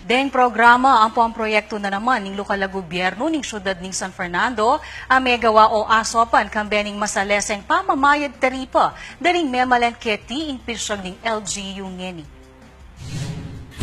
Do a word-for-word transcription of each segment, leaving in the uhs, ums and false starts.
Deng programa ampo ing proyektu na naman ning lokal a gubyernu ning syudad ning San Fernando a megawa o asopan kambe ning masaleseng pamamayad taripa da ring memalan keti ing pisyag ning L G U ngeni.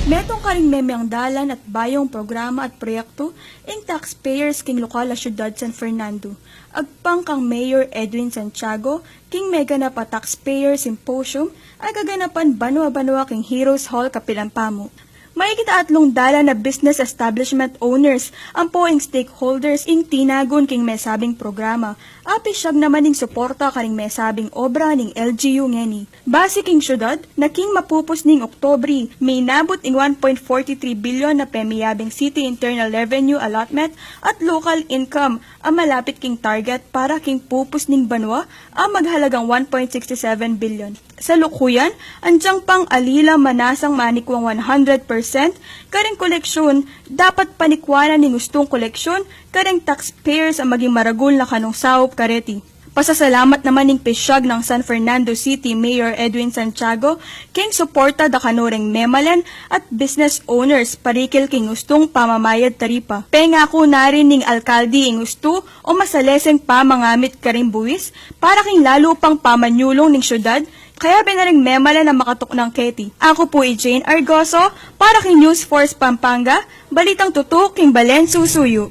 Metung karing memeang dalan at bayung programa at proyektu ing taxpayers king lokal a syudad San Fernando. Agpang kang Mayor Edwin Santiago king meganap a Taxpayer Symposium a gaganapan banua-banua king Heroes Hall kapilan pamu. Mayigit atlung dalan a business establishment owners ampo ing stakeholders ing tinagun king mesabing programa. Apisyag naman ing suporta karing mesabing obra ning L G U ngeni. Base king syudad, na king mapupus ning Oktubre, minabut ing one point forty three billion na pemiyabing city internal revenue allotment at local income a malapit king target para king pupus ning banua a maghalagang one point sixty seven billion. Salukuyan, anjang pang alila manasang manikwang one hundred percent karing koleksyon, dapat panikwanan ning ustung koleksyon karing taxpayers a maging maragul na kanung saup kareti. Pasasalamat naman ing pisyag nang San Fernando City Mayor Edwin Santiago king suporta da kanu ring memalan at business owners parikil king ustung pamamayad taripa. Pengaku na rin ning alkalde ing ustu o masaleseng pamangamit karing buwis para king lalu pang pamanyulung ning syudad, kayabe na ring memalan a makatuknang keti. Aku pu i Jane Argoso para king News Force Pampanga, balitang tutu king balen susuyu.